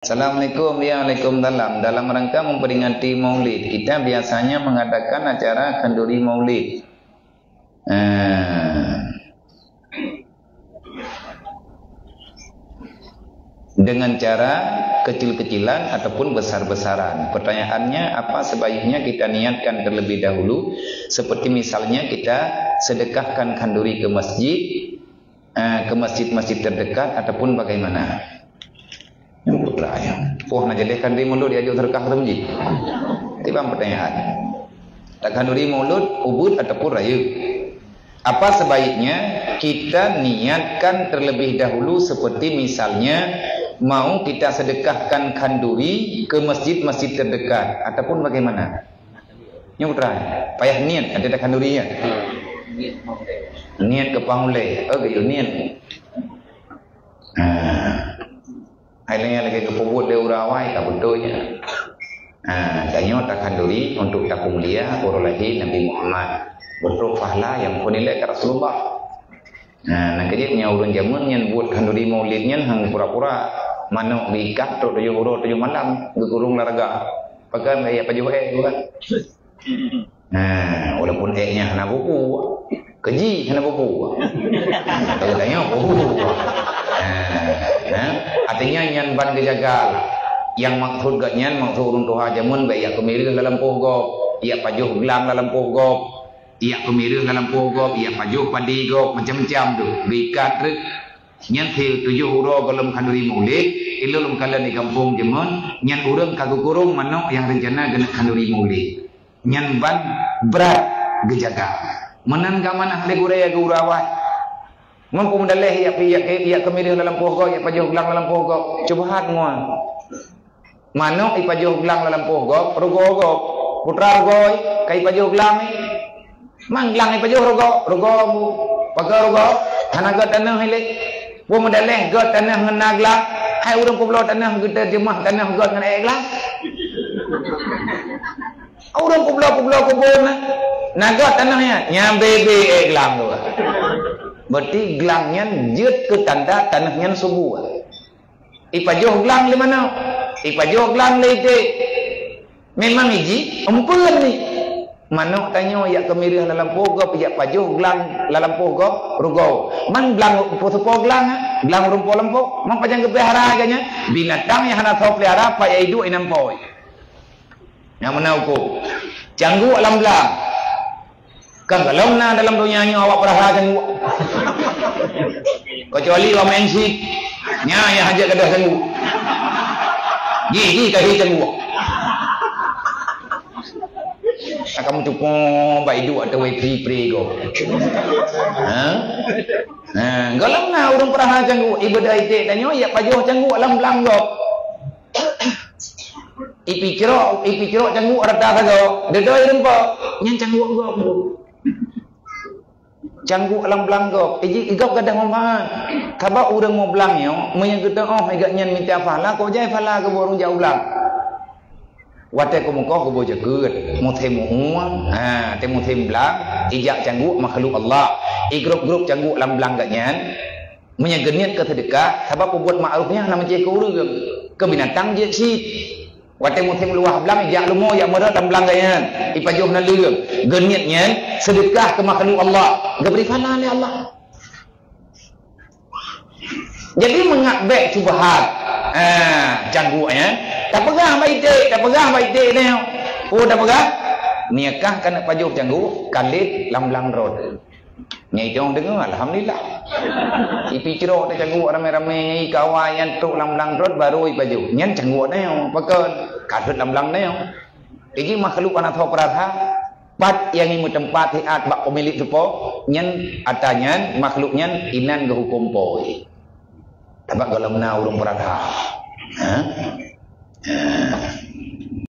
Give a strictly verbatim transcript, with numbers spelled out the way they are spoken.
Assalamualaikum. Ya, waalaikumsalam. Dalam rangka memperingati Maulid, kita biasanya mengadakan acara khanduri Maulid. Eh, dengan cara kecil-kecilan ataupun besar-besaran. Pertanyaannya, apa sebaiknya kita niatkan terlebih dahulu, seperti misalnya kita sedekahkan khanduri ke masjid, eh, ke masjid-masjid terdekat ataupun bagaimana? Nyang putra ya. Poh na jadi khanduri Maulud diajak sedekah ke masjid. Tiba pertanyaan. Tak khanduri Maulud, ubit ataupun rayeuk? Apa sebaiknya kita niatkan terlebih dahulu, seperti misalnya mau kita sedekahkan khanduri ke masjid-masjid terdekat ataupun bagaimana? Nyang putra, payah niat ada tak khanduri ya? Niat ke pangulai, oh, niat. Nah. Hai lagèe lagèe geupeubuet lé ureueng awai ka beutôi nyan. Ha, tanyoe takhanduri untuk tapeumulia uroe lahé Nabi Muhammad. Beutôi pahala nyang peunilai keu Rasulullah. Ha, na keujeuet nyan ureueng jameun nyan buet khanduri Maulid nyan hang pura-pura manok geuikat trok tujoh uroe tujoh malam geukurong lam raga. Pakon ya pajoh ék bukan? Nah, walaupun ék nyan hana buku, keujih hana buku. Kalau tanya buku. Nah, nah, artinya nyan ban geujaga. Yang maksud geuh nyan, maksud ureueng tuha jameun, bèk jak keumireuh lam lampôh gob, jak pajoh glang lam lampôh gob, jak keumireuh lam lampôh gob, jak pajoh padé gob, macam-macam tu. Geuikat treuk. Nyan si tujoh uroe gohlom khanduri Maulid, ilôn lôn kalon di gampông jameun, nyan ureueng ka geukurong manok nyang rencana geuneuk khanduri Maulid. Nyan ban brat geujaga. Meunan geuamanah lé gurèe geurawat. Ngon peumudaleh jak pi-, jak ke-, jak keumireuh lam lampôh gob, jak pajoh glang lam lampôh gob. Cubahat ngon. Manok ipajoh glang lam lampôh gob, rugoe gob. Putra rugoe, ka ipajoh glang. Mang glang ipajoh rugoe, rugoe bu. Pagoe rugoe, hana göt tanoh ilèe. Peumudaleh göt tanoh ngon na glang. Hai ureueng peubloe tanoh geuteurjeumah tanoh göt ngon ék glang. Ureueng peubloe-peubloe keubon na, na göt tanoh nyan, nyan bèe-bèe ék glang tu. Berarti glang nyan jeuet keu tanda tanoh nyan subur. Ipajoh glang lé manok, ipajoh glang lé iték. Memang iji, empeuen ni. Manok tanyoe jak keumireuh lam lampôh gob, jak pajoh glang lam lampôh gob, rugoe. Man glang peusupo glang, glang ureueng po lampôh. Man pajan geupelihara geuh nyan, binatang nyang hana soe pelihara, payah iduek inong po. Nyang meunan huköm. Cangguek lam blang. Kan gohlom na dalam donya nyoe awak peurasa cangguek. Kecuali awak main sik. Nyan nyang hajat gadôh cangguek. Ji, ji, ka hi cangguek. Akan meucupo bak iduek ateueh wifi free go. Ha? Ha, gohlom na ureueng peurasa cangguek, ibadah iték tanyoe, jak pajoh cangguek lam blang gob. Ipicrok, ipicrok cangguek rata sagoe, deudoi rumpok, nyan cangguek gob. Cangguek lam blang gob, iji gob gadoh manfaat. Sabab ureueng mublang nyoe, meunyoe geuteuôh, igat nyan mita pahala, kok jai pahala keu ureueng jak u blang. Watèe keumukoh geuboh jakeuet, musém mu'ue, ha, watèe musém blang, ijak cangguek makhluk Allah, igrôp-grôp cangguek lam blang geuh nyan, meunyoe geuniet keu seudeukah, sabab peubuet ma'ruf nyan hana meucéh keu ureueng, keu binatang jeuet cit. Watèe musém luwah blang, ijak leumo jak meurôt lam blang geuh nyan, ipajoh naleueng, geuniet nyan seudeukah keu makhluk Allah, geubri pahala lé Allah. Jadi, mangat bèk syubhat. Ha, cangguek nyan. Tapeugah bak iték, tapeugah bak iték nyoe. Oh, tapeugah. Nyoe kah keuneuk pajoh cangguek, kalét lam blang rot. Nyan idong deungoe, alhamdulillah. Ipicrok teuh cangguek ramé-ramé nyan, ikawai nyan trok lam blang rot, baru ipajoh. Nyan cangguek nyoe, pakon? Ka rhot lam blang nyoe. Jadi, makhluk hana soe peurasa, pat nyang meuteumpat siat bak peumilék supo, nyan ata nyan, makhluk nyan inan geuhukôm po. Sabab gohlom na ureueng peurasa. Ha? Ha.